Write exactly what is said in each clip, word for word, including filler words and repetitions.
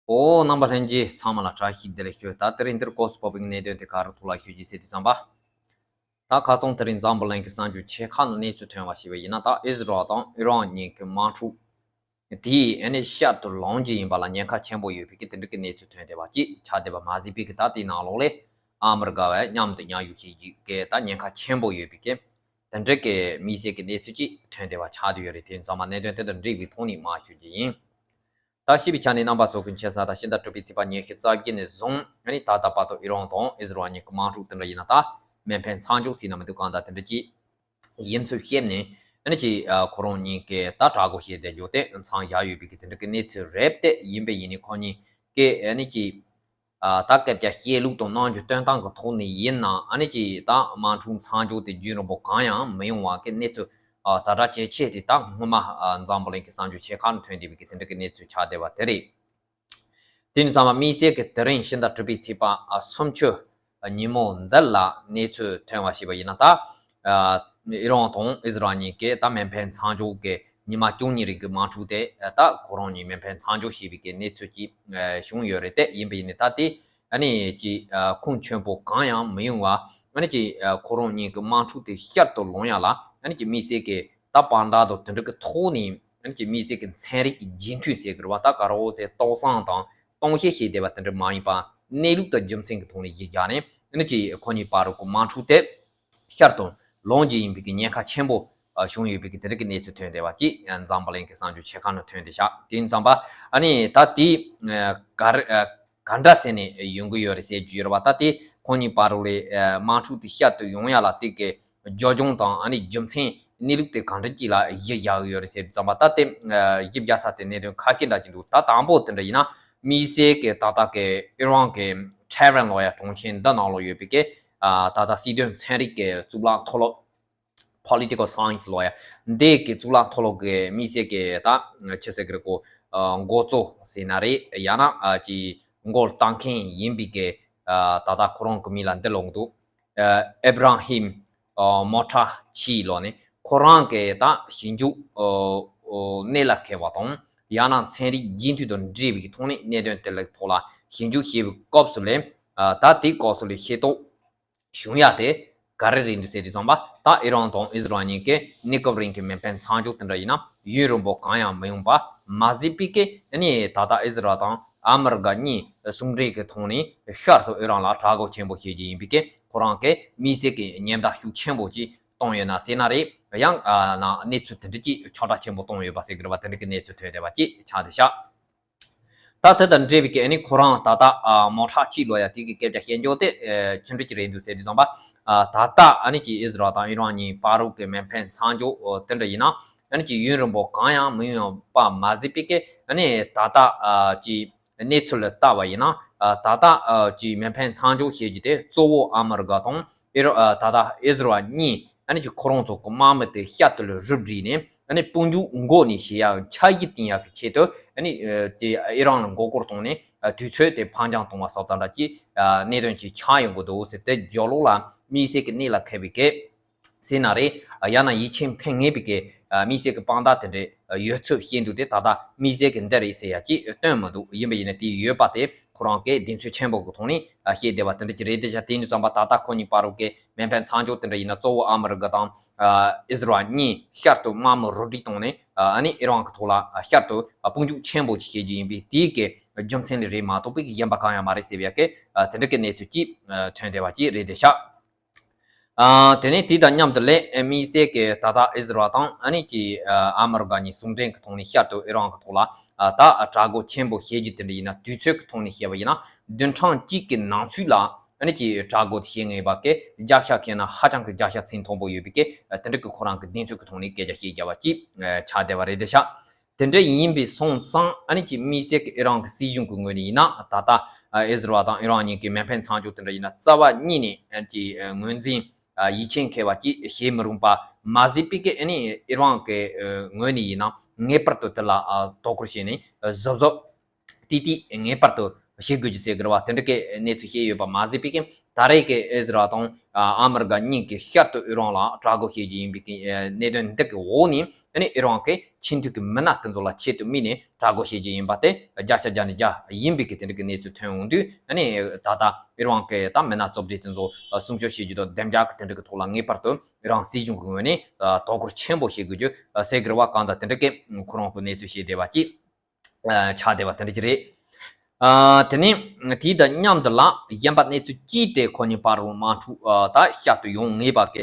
ཨོ། རྣམ་པ་ལྷན་རྒྱས་ཚང་མ་ལ་བཀྲ་ཤིས་བདེ་ལེགས་ཞུ། ད་དེ་རིང་འདིར་སྐོར་སུ་བབས་པའི་གནད་དོན་དེ་ག་རུ་ཐུགས་ལ་ཞུ་རྒྱུ་ཟེར་དུས་ཙམ་པ། ད་ཁ་སང་དེ་རིང་འཛམ་བུ་གླིང་གི་གསར་འགྱུར་ཆེ་ཁག་ནང་གནས་ཚུལ་ཐོན་པ་ཞིག་ཡིན་ན། ད་ཨི་ཟི་རལ་དང་ཨི་རན་གཉིས་ཀྱི་དམག་འཁྲུག་དེ་ཨ་ནི་ཤར་དུ་ལངས་རྒྱུ་ཡིན་པ་ལ་ཉེན་ཁ་ཆེན་པོ་ཡོད་པའི་གི་དེ་འདྲ་གི་གནས་ཚུལ་ཐོན་བསྡད་པ་ཅིག་ཆགས་བསྡད་པ་མ་ཟད་པའི་གི། ད་དེའི་ནང་ལོགས་ལས་ཨ་མི་རི་ཀ་བས་མཉམ་དུ་མཉམ་ཞུགས་བྱེད་རྒྱུ་གི་ད་ཉེན་ཁ་ཆེན་པོ་ཡོད་པའི་གི་དེ་འདྲ་གི་དམིགས་བསལ་གྱི་གནས་ཚུལ་ཅིག་ཐོན་བསྡད་པ་ཆགས་བསྡད་ཡོད་རེད། དེ་ཚང་མ་གནད་དོན་དེ་དང་འབྲེལ་བའི་ཐོག་ནས་མར་ཞུ་རྒྱུ་ཡིན། ད་ཤེས་པའི་ཆ་ནས་རྣམ་པ་ཚོ་གི་མཁྱེན་གསལ་ལྟར་ཕྱི་ཟླ་དྲུག་པའི་ཚེས་པ་ཉི་ཤུ་རྩ་བརྒྱད་ནས་བཟུང་ཨ་ནི་ད་ལྟ་བར་དུ་ཨི་རན་དང་ཨི་ཟི་རལ་གཉིས་ཀྱི་དམག་འཁྲུག་དེ་འདྲ་ཡིན་ན། ད་མེ་འཕེན་མཚམས་འཇོག་ཟེར་ན་མི་འདུག་གང་ལྟར་དེ་འདྲ་ཅིག་ཡིན་ཚུལ་བཤད་ནས། ཨ་ནི་ཅིག་ཨ་ཁོ་རང་གཉིས་ཀྱིས་ད་དྲག་རྒོལ་བྱས་བསྡད་རྒྱུ་དེ་མཚམས་བཞག་ཡོད་པའི་གི་དེ་འདྲ་གི་གནས་ཚུལ་རེད། དེ་ཡིན་པས་ཡིན་ནའི་ཁོ་གཉིས་ཀྱིས་ཨ་ནི་ཅིག་ཨ་ད་སྐད་ཆ་བཤད་ལུགས་དང་རྣམ་འགྱུར་སྟོན་སྟངས་ཀྱི་ཐོག་ནས་ཡིན་ན། ཨ་ནི་ཅིག་ད་དམག་འཁྲུག་མཚམས་འཇོག་དེ་རྒྱུན་རིང་པོ་གང་ཡང་མི་ཡོང་བ་གི་གནས་ཚུལ་ཨ་ཛ་དྲག་ཇེ་ཆེ་དེ་ད་སྔོན་མ་ཨ་འཛམ་བུ་གླིང་གི་གསར་འགྱུར་ཆེ་ཁག་ནང་ཐོན་བསྡད་པའི་གི་དེ་འདྲ་གི་གནས་ཚུལ་ཆགས་བསྡད་པ་དེ་རེད། དེ་ནི་ཚང་མ་དམིགས་བསལ་གྱི་དེ་རིང་ཕྱི་ཟླ་དྲུག་པའི་ཚེས་པ་ཨ་སུམ་ཅུ་ཉིན་མོ་འདི་ལ་གནས་ཚུལ་ཐོན་པ་ཞིག་ཡིན་ན། ད་ཨ་ཨི་རན་དང་ཨི་ཟི་རལ་གཉིས་ཀས་ད་མེ་འཕེན་མཚམས་འཇོག་གི་ཉི་མ་བཅུ་གཉིས་རིང་གི་དམག་འཁྲུག་དེ་ད་ཁོ་རང་གཉིས་མེ་འཕེན་མཚམས་འཇོག་བྱས་པའི་གི་གནས་ཚུལ་ཅིག་ཨ་བྱུང་ཡོད་རེད། དེ་ཡིན་པ་ཡིན་ནའི་ད་དེ་ཨ་ནི་ཅིག་ཨ་ཁུངས་ཆེན་པོ་གང་ཡང་མི་ཡོང་བ། ཨ་ནི་ཅིག་ཨ་ཁོ་རང་གཉིས་ཀྱི་དམག་འཁྲུག་དེ་ཤར་དུ་ལངས་ཡ་ལ་ཨ་ནི་ཅིག་དམིགས་བསལ་གྱི་ད་དཔང་རྟགས་དང་དེ་འདྲ་གི་ཐོག་ནས་ཨ་ནི་ཅིག་དམིགས་བསལ་གྱི་ཚན་རིག་གི་རྒྱུན་མཐུད་ཟེར་གི་རེད་བ། ད་ག་རེ་ཟེར་ཏོག་བཟང་དང་སྟོང་བཤད་བྱས་བསྡད་པ་དེ་འདྲ་མ་ཡིན་པ། གནས་ལུགས་དང་རྒྱུ་མཚན་གྱི་ཐོག་ནས་གཞི་བཞག་ནས་ཨ་ནི་ཅིག་ཁོ་གཉིས་བར་དུ་གི་དམག་འཁྲུག་དེ་ཤར་དུ་ལངས་རྒྱུ་ཡིན་པའི་གི་ཉེན་ཁ་ཆེན་པོ་ཨ་བྱུང་ཡོད་པའི་གི་དེ་འདྲ་གི་གནས་ཚུལ་ཐོན་བསྡད་པ་ཅིག་འཛམ་བུ་གླིང་གི་གསར་འགྱུར་ཆེ་ཁག་ནང་ཐོན་བསྡད་ཤག་དེ་ཡིན་ཙང་པ་ཨ་ནི་ད་དེ་ཨ་ག་རེ་ཨ་ག་འདྲ་ཟེར་ནས་ཡོང་གི་ཡོད་རེད་ཟེར་རྒྱུ་ཡོད་རེད་བ། ད་དེ་ཁོ་གཉིས་བར་དུ་ལས་ཨ་དམག་འཁྲུག་དེ་ཤར་དུ་ཡོང་ཡ་ལ་དེ་གི་རྒྱུ་རྐྱེན་དང་ཨ་ནི་རྒྱུ་མཚན་གནས་ལུགས་དེ་གང་འདྲ་ཅིག་ལ་གཞི་བཞག་གི་ཡོད་རེད་ཟེར་དུས་ཙམ་པ། ད་དེ་ཨ་གཞི་བཞག་ས་དེ་གནད་དོན་ཁ་ཤས་འདྲ་ཅིག་འདུག་ད་དང་པོ་དེ་འདྲ་ཡིན་ན་དམིགས་བསལ་གྱི་ད་ལྟ་གི་ཨི་རན་གྱི་ཐེ་རན་ལབ་ཡ་གྲོང་ཁྱེར་འདི་ནང་ལ་ཡོད་པའི་གི་ཨ་ད་ལྟ་སྲིད་དོན་ཚན་རིག་གི་གཙུག་ལག་མཐོ་སློབ། Political Science ལབ་ཡ་འདི་གི་གཙུག་ལག་མཐོ་སློབ་ཀྱི་དམིགས་བསལ་གྱི་ད་ཆི་ཟེར་གི་རེད་གོ་ཨ་འགོ་གཙོ་ཟེར་ན་རེད། ཡང་ན་ཨ་ཅིག་འགོ་བཏང་མཁན་ཡིན་པའི་གི་ཨ་ད་ལྟ་ཁོ་རང་གི་མིང་ལ་འདི་ལབ་ཀྱི་འདུག་ཨ་ཨེབ་ར་ཧིམ་ཨ་མོ་ཁྲ་ཆི་ལབ་ནས་ཁོ་རང་གི་ད་ཞིབ་འཇུག་ཨ་ཨ་གནད་ལ་འཁེལ་བ་དང་ཡང་ན་ཚན་རིག་རྒྱུན་མཐུད་དང་འབྲེལ་བའི་གི་ཐོག་ནས་གནད་དོན་དེ་ལ་ཐོག་ལ་ཞིབ་འཇུག་བྱེད་པའི་སྐབས་སུ་ལས་ཨ་ད་དེའི་སྐབས་སུ་ལས་ཤེས་རྟོགས་བྱུང་ཡ་དེ་ག་རེ་རེད་འདུག་ཟེར་དུས་ཙམ་པ། ད་ཨི་རན་དང་ཨི་ཟི་རལ་གཉིས་ཀས་གནས་སྐབས་རིང་གི་མེ་འཕེན་མཚམས་འཇོག་དེ་འདྲ་ཡིན་ན་ཡུན་རིང་པོ་གང་ཡང་མི་ཡོང་པ་མ་ཟད་པའི་གི་ཨ་ནི་ད་ལྟ་ཨི་ཟི་རལ་དང་ཨ་མི་རི་ཀ་གཉིས་ཟུང་འབྲེལ་གི་ཐོག་ནས་ཤར་སུ་ཨི་རན་ལ་དྲག་རྒོལ་ཆེན་པོ་བྱེད་རྒྱུ་ཡིན་པའི་གི་ཁོ་རང་གི་དམིགས་བསལ་གི་ཉེན་བརྡ་ཤུགས་ཆེན་པོ་ཅིག་བཏང་ཡོད་ན་ཟེར་ན་རེད། ཡང་ཨ་ན་གནས་ཚུལ་དེ་འདྲ་ཅིག་ཁྱབ་བསྒྲགས་ཆེན་པོ་བཏང་ཡོད་པ་ཟེར་གི་རེད་བ། དེ་འདྲ་གི་གནས་ཚུལ་ཐོན་བསྡད་པ་ཅིག་ཆགས་བསྡད་ཤག་ད་དེ་དང་འབྲེལ་བའི་གི་ཨ་ནི་ཁོ་རང་ད་ལྟ་ཨ་མོ་ཁྲ་ཆི་ལབ་ཡ་དེ་གི་སྐད་ཆ་བཤད་རྒྱུ་དེ་ཨ་ཅི་འདྲ་ཅིག་རེད་འདུག་ཟེར་དུས་ཙམ་པ། ཨ་ད་ལྟ་ཨ་ནི་ཅིག་ཨི་ཟི་རལ་དང་ཨི་རན་གཉིས་བར་དུ་གི་མེ་འཕེན་མཚམས་འཇོག་དེ་འདྲ་ཡིན་ན་ཨ་ནི་ཅིག་ཡུན་རིང་པོ་གང་ཡང་མི་ཡོང་པ་མ་ཟད་པའི་གི་ཨ་ནི་ད་ལྟ་ཨ་ཅིག་གནས་ཚུལ་ལ་བལྟ་བ་ཡིན་ན་ཨ་ད་ལྟ་ཨ་ཅིག་མེ་འཕེན་མཚམས་འཇོག་བྱེད་རྒྱུ་དེ་གཙོ་བོ་ཨ་མི་རི་ཀ་དང་ཨི་ར་ཨ་ད་ལྟ་ཨི་ཟི་རལ་གཉིས་ཨ་ནི་ཅིག་ཁོ་རང་ཚོ་གི་དམག་མི་དེ་ཤར་དུ་ལ་རུབ་བསྒྲིགས་ནས་ཨ་ནི་དཔུང་འཇུག་འགོ་ནས་བྱེད་ཡག་འཆར་གཞི་བཏིང་ཡག་གི་ཆེད་དུ་ཨ་ནི་ཨ་དེ་ཨི་རན་ལ་མགོ་སྐོར་བཏང་ནས་ཨ་དུས་ཚོད་དེ་ཕར་འགྱངས་གཏོང་བ་སོགས་དང་འདྲ་ཅིག་ཨ་གནད་དོན་ཅིག་ཆགས་ཡོང་གི་འདུག་ཟེར། དེ་རྒྱབ་ལོགས་ལ་དམིགས་བསལ་གྱི་གནད་ལ་འཁེལ་བའི་གི་ཟེར་ན་རེད། ཨ་ཡང་ན་ཡིད་ཆེས་འཕེར་ངེས་པའི་གི་ཨ་དམིགས་བསལ་གྱི་དཔང་རྟགས་དེ་འདྲའི་ཨ་ཡོད་ཚུལ་བཤད་འདུག་སྟེ། ད་ལྟ་དམིགས་བསལ་གྱི་འདི་རེད་ཟེར་ཡ་ཅིག་སྟོན་མི་འདུག་ཡིན་པ་ཡིན་ན་དེ་ཡོད་པ་དེ་ཁོ་རང་གིས་གདེང་ཚོད་ཆེན་པོ་གི་ཐོག་ནས་ཨ་བཤད་བསྡད་པ་དེ་འདྲ་ཅིག་རེད། དེ་བཞག་དེ་ཡིན་དུས་ཙམ་པ་ད་ལྟ་ཁོ་གཉིས་བར་དུ་གི་མེ་འཕེན་མཚམས་འཇོག་དེ་འདྲ་ཡིན་ན་གཙོ་བོ་ཨ་མི་རི་ཀ་དང་ཨ་ཨི་ཟི་རལ་གཉིས་ཤར་དུ་དམག་མི་རུབ་བསྒྲིགས་བཏང་ནས་ཨ་ནི་ཨི་རན་གྱི་ཐོག་ལ་ཤར་དུ་དཔུང་འཇུག་ཆེན་པོ་ཅིག་བྱེད་རྒྱུ་ཡིན་པས། དེའི་གི་རྒྱུ་མཚན་ལས་རེད་མ་གཏོགས་པའི་གཞན་པ་གང་ཡང་མ་རེད་ཟེར་བ་ཡ་གི་ཨ་དེ་འདྲ་གི་གནས་ཚུལ་ཅིག་ཨ་ཐོན་བསྡད་པ་ཅིག་རེད་དེ་ཤག་ཨ་དེ་ནས་དེ་དང་མཉམ་དུ་ལས་ཨ་དམིགས་བསལ་གྱི་ད་ལྟ་ཨི་ཟི་རལ་དང་ཨ་ནི་ཅིག་ཨ་ཨ་མི་རི་ཀ་གཉིས་ཟུང་འབྲེལ་གྱི་ཐོག་ནས་ཤར་དུ་ཨི་རན་གྱི་ཐོག་ལ་ཨ་ད་དྲག་རྒོལ་ཆེན་པོ་བྱེད་རྒྱུ་དེ་འདྲ་ཡིན་ན། དུས་ཚོད་ཀྱི་ཐོག་ནས་བཤད་པ་ཡིན་ན་བདུན་ཕྲག་གཅིག་གི་ནང་ཚུད་ལ་ཨ་ནི་ཅིག་དྲག་རྒོལ་བྱེད་ངེས་པ་གི་རྒྱབ་ཤ་འཁེལ་ན་ཧ་ཅང་གི་རྒྱབ་ཤ་ཚད་མཐོན་པོ་ཡོད་པའི་གི་ཨ་དེ་འདྲ་གི་ཁོ་རང་གི་གདེང་ཚོད་ཀྱི་ཐོག་ནས་སྐད་ཆ་བཤད་བསྡད་པ་ཅིག་ཨ་ཆགས་བསྡད་པ་རེད་དེ་ཤག་དེ་འདྲ་ཡིན་པའི་སོང་ཙང་ཨ་ནི་ཅིག་དམིགས་བསལ་གྱི་ཨི་རན་གྱི་སྲིད་གཞུང་གི་ངོས་ནས་ཡིན་ན་ད་ལྟ་ཨི་ཟི་རལ་དང་ཨི་རན་གཉིས་ཀྱི་མེ་འཕེན་མཚམས་འཇོག་དེ་འདྲ་ཡིན་ན་རྩ་བ་ཉིད་ནས་ཨ་ནི་ཅིག་ངོས་འཛིན་ཡིད་ཆེས་འཁེལ་བ་ཅིག་བྱེད་མི་རུང་པ་མ་ཟད་པའི་གི་ཨ་ནི་ཨི་རན་གྱི་ངོས་ནས་ཡིན་ན་ངེས་པར་དུ་དེ་ལ་དོ་ཁུར་བྱས་ནས་གཟབ་གཟབ་ཏིག་ཏིག་ངེས་པར་དུ་ བྱེད་དགོས་ཀྱི་ཟེར་གི་རེད་བ། དེ་འདྲ་གི་གནས་ཚུལ་བཤད་ཡོད་པ་མ་ཟད་པའི་གི་ད་རེས་ཀྱི་ཨི་ཟི་རལ་དང་ཨ་མི་རི་ཀ་གཉིས་ཀྱིས་ཤར་དུ་ཨི་རན་ལ་དྲག་རྒོལ་བྱེད་རྒྱུ་ཡིན་པའི་གི་གནད་དོན་འདི་གི་འོག་ནས་ཨ་ནི་ཨི་རན་གྱིས་ཆེས་མཐོའི་གི་མི་སྣ་དེ་ཚོ་ལ་ཆེད་དུ་དམིགས་ནས་དྲག་རྒོལ་བྱེད་རྒྱུ་ཡིན་པ་དེ་བརྒྱ་ཆ་བརྒྱ་ནས་བརྒྱ་ཡིན་པའི་གི་དེ་འདྲ་གི་གནས་ཚུལ་ཐོན་འོང་དུས་ཨ་ནི་ད་ལྟ་ཨི་རན་གྱི་ད་མི་སྣ་གཙོ་གྲས་དེ་ཚོ་སྲུང་སྐྱོབ་བྱེད་རྒྱུ་དང་བདེ་འཇགས་གི་དེ་འདྲ་གི་ཐོག་ལ་ངེས་པར་དུ་ཨི་རན་སྲིད་གཞུང་གི་ངོས་ནས་དོ་ཁུར་ཆེན་པོ་བྱེད་དགོས་རྒྱུ་ཟེར་གི་རེད་བ། གང་ལྟར་དེ་འདྲ་གི་ཁོ་རང་གི་གནས་ཚུལ་བཤད་བསྡད་པ་ཅིག་ཆགས་བསྡད་པ་དེ་འདྲ་ཅིག་རེད། ཨ། དེ་ནས་དེའི་དང་མཉམ་དུ་ལ་གཞན་པ་གནས་ཚུལ་གཅིག་དེ་ཁོ་གཉིས་བར་དུ་དམག་འཁྲུག་ཨ་ད་བཤད་དུ་ཡོང་ངེས་པ་གི་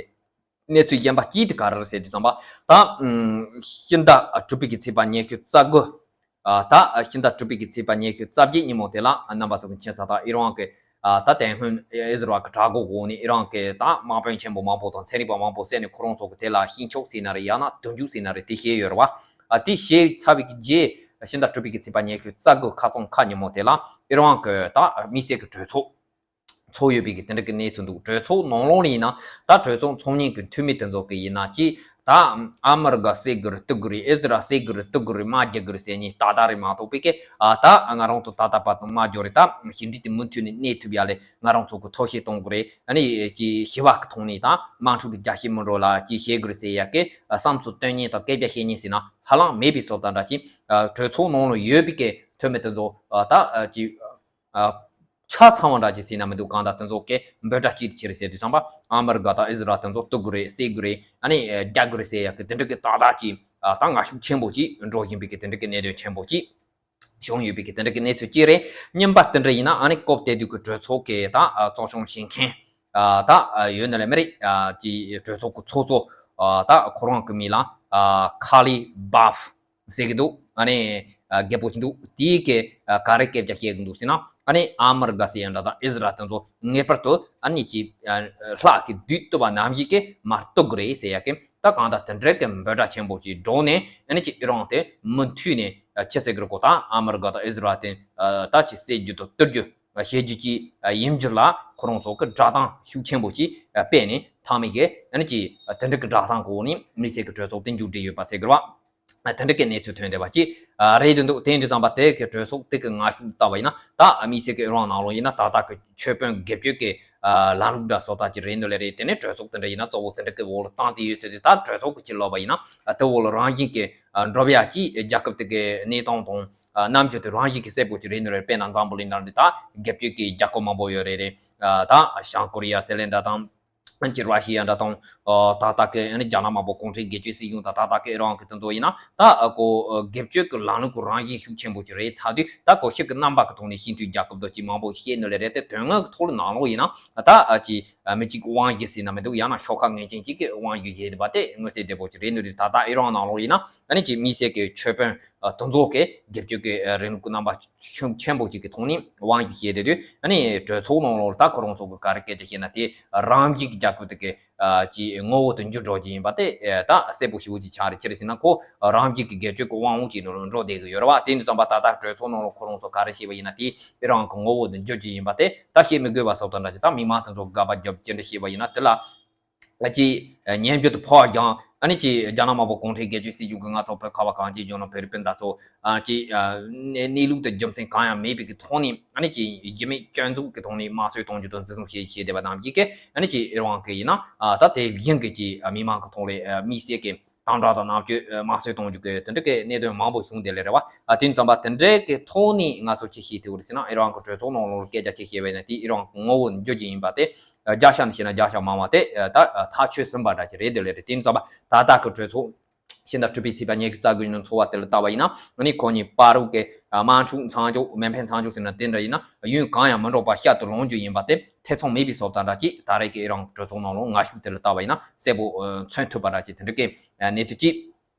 གནས་ཚུལ་གཞན་པ་གཅིག་དེ་ག་རེ་རེད་ཟེར་དུས་ཙམ་པ་ད་ཨམ། ཕྱི་ཟླ་དྲུག་པའི་གི་ཚེས་པ་ཉི་ཤུ་རྩ་དགུ། ཨ་ད་ཕྱི་ཟླ་དྲུག་པའི་གི་ཚེས་པ་ཉི་ཤུ་རྩ་བརྒྱད་ཉིན་མོ་དེ་ལ་རྣམ་པ་ཚོ་གི་མཁྱེན་གསལ་ལྟར་ཨི་རན་གི་ཨ་ད་དེ་སྔོན་ཨི་ཟི་རལ་གི་དྲག་རྒོལ་འོག་ནས་ཨི་རན་གི་ད་དམག་དཔོན་ཆེན་པོ་མང་པོ་དང་ཚན་རིག་པ་མང་པོ་བསད་ནས་ཁོ་རང་ཚོ་གི་དེ་ལ་ཤིང་ཆོག་ཟེར་ན་རེད། ཡང་ན་དུར་འཇུག་ཟེར་ན་རེད། དེ་བྱས་ཡོད་རེད་བ། ཨ་དེ་བྱས་ཚར་བའི་གི་རྗེས་ཕྱི་ཟླ་དྲུག་པའི་གི་ཚེས་པ་ཉི་ཤུ་རྩ་དགུ་ཁ་སང་ཁ་ཉིན་མོ་དེ་ལ་ཨི་རན་གི་ད་དམིགས་བསལ་གི་གྲོས་ཚོགས་ཚོགས་ཡོད་པའི་གི་དེ་འདྲ་གི་གནས་ཚུལ་འདུག་གྲོས་ཚོགས་ནང་ལོགས་ལ་ཡིན་ན་ད་གྲོས་ཚོགས་ཚོགས་མཁན་གི་འཐུས་མི་དེ་ཚོ་གི་ཡིན་ན་ཅི་ད་ཨ་མི་རི་ཀ་བསད་དགོས་རེད། གཏུག་དགོས་རེད། ཨི་ཟི་རལ་བསད་དགོས་རེད། གཏུག་དགོས་རེད། དམག་རྒྱག་དགོས་རེད་ཟེར་མཁན་ཏག་ཏག་རེད་མ་གཏོགས་པའི་གི་ཨ་ད་ང་རང་ཚོ་ད་ལྟ་བར་དུ་དམག་རྒྱག་རེད། ད་ཕྱི་འབྲེལ་དེ་མུ་མཐུད་ནས་གནས་ཐུབ་ཡ་ལས་ང་རང་ཚོ་གི་ཐབས་ཤེས་གཏོང་དགོས་རེད། ཨ་ནི་ཅི་ཞི་བ་གི་ཐོག་ནས་ད་དམག་འཁྲུག་གི་རྒྱ་ཤེས་མི་འགྲོ་ལ་ཅི་བྱེད་དགོས་རེད་ཟེར་ཡ་གི་བསམ་ཚུལ་སྟོན་མཁན་དང་སྐད་ཆ་བཤད་མཁན་ཟེར་ན་ཧ་ལམ་མེད་པའི་བཟོ་ལྟ་འདྲ་ཅིག་གྲོས་ཚོགས་ནང་ལ་ཡོད་པའི་གི་འཐུས་མི་དེ་ཚོ་ད་ཅི་ཆ་ཚང་བ་འདྲ་ཅིག་ཟེར་ན་མི་འདུག་གང་ལྟར་དེ་ཚོ་གི་འབོད་སྒྲ་གཅིག་ཏུ་ཁྱེར་ཟེར་དུས་ཙམ་པ་ཨ་མི་རི་ཀ་དང་ཨི་ཟི་རལ་དེ་ཚོ་གཏུག་དགོས་རེད། བསད་དགོས་རེད། ཨ་ནི་རྒྱག་དགོས་རེད་ཟེར་ཡ་གི་དེ་འདྲ་གི་ཏག་ཏག་ཅིག་ད་ངར་ཤུགས་ཆེན་པོ་ཅིག་འགྲོ་བཞིན་པའི་གི་དེ་འདྲ་གི་གནད་དོན་ཆེན་པོ་ཅིག་བྱུང་ཡོད་པའི་གི་དེ་འདྲ་གི་གནས་ཚུལ་གཅིག་རེད། གཉིས་པ་དེ་འདྲ་ཡིན་ན་ཨ་ནི་སྐབས་དེ་དུས་ཀྱི་གྲོས་ཚོགས་ཀྱི་ད་གཙོ་སྐྱོང་བྱེད་མཁན་ད་ཡོད་ན་ལས་མི་རེད། ཅིག་གྲོས་ཚོགས་ཀྱི་ཚོགས་གཙོ་ད་ཁོ་རང་གི་མིང་ལ་ཁ་ལི་བྷབ་ཟེར་གི་འདུག་ཨ་ནི་རྒད་པོ་ཅིག་འདུག་དེའི་གི་ག་རེ་སྐད་ཆ་བཤད་གི་འདུག་ཟེར་ན་ཨ་ནི་ཨ་མི་རི་ཀ་ཟེར་ཡ་འདྲ་དང་ཨི་ཟི་རལ་དེ་ཚོ་ངེས་པར་དུ་ཨ་ནི་ཅིག་ལྷག་གི་བདུད་བཏུལ་བ་ནང་བཞིན་གི་མར་གཏུག་གི་རེད་ཟེར་ཡ་གི་ད་གང་ལྟར་དེ་འདྲའི་གི་འབོད་སྒྲ་ཆེན་པོ་ཅིག་སྒྲོག་ནས་ཨ་ནི་ཅིག་ཨི་རན་དེ་མུ་མཐུད་ནས་ཅི་ཟེར་གི་རེད་གོ་ད་ཨ་མི་རི་ཀ་དང་ཨི་ཟི་རལ་དེ་ད་ཅིག་བསད་རྒྱུ་དང་གཏུབ་རྒྱུ་བྱེད་རྒྱུ་ཅིག་ཡིན་རྒྱུ་ལ་ཁོ་རང་ཚོ་གི་སྒྲ་གདངས་ཤུགས་ཆེན་པོ་ཅིག་སྤེལ་ནས་མཐའ་མའི་གི་ཨ་ནི་ཅིག་དེ་འདྲ་གི་སྒྲ་གདངས་གོ་ནས་དམིགས་བསལ་གི་གྲོས་ཚོགས་དེ་མཇུག་སྒྲིལ་ཡོད་པ་ཟེར་གི་རེད་བ། དེ་འདྲ་གི་གནས་ཚུལ་ཐོན་བསྡད་པ་ཅིག་རེད་འདུག་དེ་འདྲ་ཙམ་པ་དེ་གི་གྲོས་ཚོགས་དེ་གི་ངར་ཤུགས་ལྟ་བ་ཡིན་ན་ད་དམིགས་བསལ་གི་ཨི་རན་ནང་ལོགས་ཡིན་ན་ད་ལྟ་གི་ཆོས་དཔོན་སྒེར་གཅོད་ཀྱི་ལམ་ལུགས་འདྲ་བཟོ་ལྟ་ཅིག་རེད་འདུག་ལེ་རེད། དེ་ནས་གྲོས་ཚོགས་དེ་འདྲ་ཡིན་ན་གཙོ་བོ་དེ་འདྲ་གི་འོག་ལ་བཏང་རྩིས་ཡོད་ཚུལ་དེ་ད་གྲོས་ཚོགས་ཀྱི་ཕྱིར་ལོག་པ་ཡིན་ན་དེ་འོག་ལ་རང་བཞིན་གྱི་འགྲོ་བ་ཅིག་རྒྱལ་ཁབ་དེ་གི་གནས་སྟངས་དང་རྣམ་འགྱུར་དེ་རང་བཞིན་གྱི་གསལ་པོ་ཅིག་རེད་འདུག་ལེ་རེད། དཔེར་ན་འཛམ་བུ་གླིང་འདྲ་འདི་ད་སྒེར་གཅོད་ཀྱི་རྒྱལ་ཁབ་མང་པོ་ཡོད་རེད་རེད། ད་བྱང་ཀོ་རི་ཡ་ཟེར་ལེ་འདྲ་དང་། ཨ་ནི་ཅིག་ར་ཤི་ཡ་འདྲ་དང་། ཨ་ད་ལྟ་གི་ཨ་ནི་རྒྱ་ནག་དམར་པོ་གུང་ཁྲན་སྒེར་གཅོད་སྲིད་གཞུང་དང་ད་ལྟ་གི་ཨི་རན་གི་དེ་ཚོ་ཡིན་ན་ད་ཨ་ཁོ་ཨ་སྒེར་གཅོད་ཀྱི་ལམ་ལུགས་ཀྱི་རང་བཞིན་ཤུགས་ཆེན་པོ་ཅིག་རེད་ཚར་དུས་ད་ཁོ་ཞིག་གི་རྣམ་པ་གི་ཐོག་ནས་ཤིན་ཏུ་རྒྱལ་ཁབ་དང་ཅིག་མང་པོ་བཤད་ནི་ལས་རེད་དེ་དོན་དངོས་ཀྱི་ཐོག་ལ་ནང་ལོགས་ཡིན་ན་ད་ཨ་ཅིག་ཨ་མི་གཅིག་གི་དབང་སྒྱུར་ཟེར་ན་མི་འདུག་ཡང་ན་ཤོག་ཁག་ངེས་ཅན་གཅིག་གི་དབང་སྒྱུར་བྱས་བསྡད་པ་དེ་མངོན་གསལ་དོད་པོ་ཅིག་རེད་འདུག་ད་ལྟ་ཨི་རན་ནང་ལོགས་ཡིན་ན་ཨ་ནི་ཅིག་དམིགས་བསལ་གྱི་ཆོས་དཔོན་དེ་ཚོ་གི་སྒེར་གཅོད་ཀྱི་རིང་ལུགས་ཀྱི་རྣམ་པ་ཤུགས་ཆེན་པོ་ཅིག་གི་ཐོག་ནས་དབང་སྒྱུར་བྱས་བསྡད་དུས་ཨ་ནི་གྲོས་ཚོགས་ནང་ལོགས་ལ་ད་ཁོ་རང་ཚོ་གི་ག་རེ་སྐད་ཆ་བཤད་ན་དེ་རང་བཞིན་གྱི་རྒྱལ་ཁབ་དེ་གི་ཅིག་ངོ་བོ་དུ་འགྱུར་འགྲོ་གི་ཡིན་པ་དེ་ད་གསལ་པོ་ཞེ་པོ་ཅིག་ཆགས་རེད། ཅི་རེད་ཟེར་ན་ཁོ་རང་བཞིན་གྱི་སྒེར་གཅོད་ཀྱི་དབང་པོ་ཅིག་ནང་ལ་འགྲོ་བསྡད་གི་ཡོད་རེད་བ། དེ་འདྲ་ཙམ་པ་ད་ལྟ་གྲོས་ཚོགས་ནང་ལ་ཁོ་རང་ཚོ་ག་རེ་བཤད་པ་ཡིན་ན་དེ་ཨི་རན་གྱི་ངོ་བོ་དུ་འགྱུར་གྱི་ཡིན་པ་དེ་ད་བཤད་མི་དགོས་པ་བཟོ་ལྟ་འདྲ་ཞིག་ད་མི་མང་དེ་ཚོ་དགག་པ་རྒྱབ་ཅི་འདྲ་བཤད་པ་ཡིན་ན་དེ་ལ། ཅིག་ཉན་རྒྱུ་དུ་ཕོག་ཀྱང་ཨ་ནི་ཅིག་རྒྱ་ནག་དམར་པོ་གུང་ཁྲན་སྒེར་གཅོད་སྲིད་གཞུང་གིས་ང་ཚོ་བོད་ཁ་བ་གངས་ཅན་ལྗོངས་ལ་བོད་རིགས་སྤུན་ཟླ་ཚོ་ཨ་ཅིག་གནས་ལུགས་དང་རྒྱུ་མཚན་གང་ཡང་མེད་པའི་གི་ཐོག་ནས་ཨ་ནི་ཅིག་གཞི་མེད་སྐྱོན་འཛུགས་ཀྱི་ཐོག་ནས་དམར་གསོད་གཏོང་རྒྱུ་དང་འཛིན་བཟུང་བྱེད་བྱེད་བསྡད་པ་རྣམས་ཀྱིས་ཨ་ནི་ཅིག་ཨི་རན་གི་ཡིན་ན་ད་དེ་བཞིན་གི་ཅིག་མི་མང་གི་ཐོག་ལས་དམིགས་བསལ་གི་དམ་དྲག་དང་མནར་གཅོད་དམར་གསོད་གཏོང་རྒྱུ་གི་དེ་འདྲ་གི་གནད་དོན་མང་པོ་བྱུང་བསྡད་ལེ་རེད་བ། དེ་ཙམ་པ་དེ་འདྲ་གི་ཐོག་ནས་ང་ཚོ་ཅི་ཤེས་ཐུབ་རེད་ཟེར་ན་ཨི་རན་གི་གྲོས་ཚོགས་ནང་ལོགས་སྐད་ཆ་ཅི་བཤད་པ་ཡིན་ན་དེ་ཨི་རན་གི་ངོ་བོ་འགྱུར་གྱི་ཡིན་པ་དེ། རྒྱ་ཤ་ནས་བཤད་ན་རྒྱ་ཤ་མང་བ་དེ་ད་ཐག་ཆོད་ཟིན་པ་འདྲ་ཅིག་རེད་འདོད་ལེ་རེད། དེ་ཡིན་ཙང་ད་ལྟ་གི་གྲོས་ཚོགས་ཕྱི་ཟླ་དྲུག་པའི་ཚེས་པ་ཉི་ཤུ་རྩ་དགུ་ཉིན་ཚོགས་པ་དེ་ལ་ལྟ་བ་ཡིན་ན་ཨ་ནི་ཁོ་གཉིས་བར་དུ་གི་དམག་འཁྲུག་མཚམས་འཇོག་མེ་འཕེན་མཚམས་འཇོག་ཟེར་ན་དེ་འདྲ་ཡིན་ན་ཡུན་གང་ཡང་མི་འགྲོ་བར་བསྐྱར་དུ་ལངས་རྒྱུ་ཡིན་པ་དེ་ཐེ་ཚོམ་མེད་པའི་བཟོ་ལྟ་འདྲ་ཅིག་ད་རེས་ཀྱི་ཨི་རན་གྲོས་ཚོགས་ནང་ལ་ངར་ཤུགས་དེ་ལ་ལྟ་བ་ཡིན་ན་གསལ་པོ་མཚོན་ཐུབ་པ་འདྲ་ཅིག་དེ་འདྲ་གི་གནས་ཚུལ་ཅིག་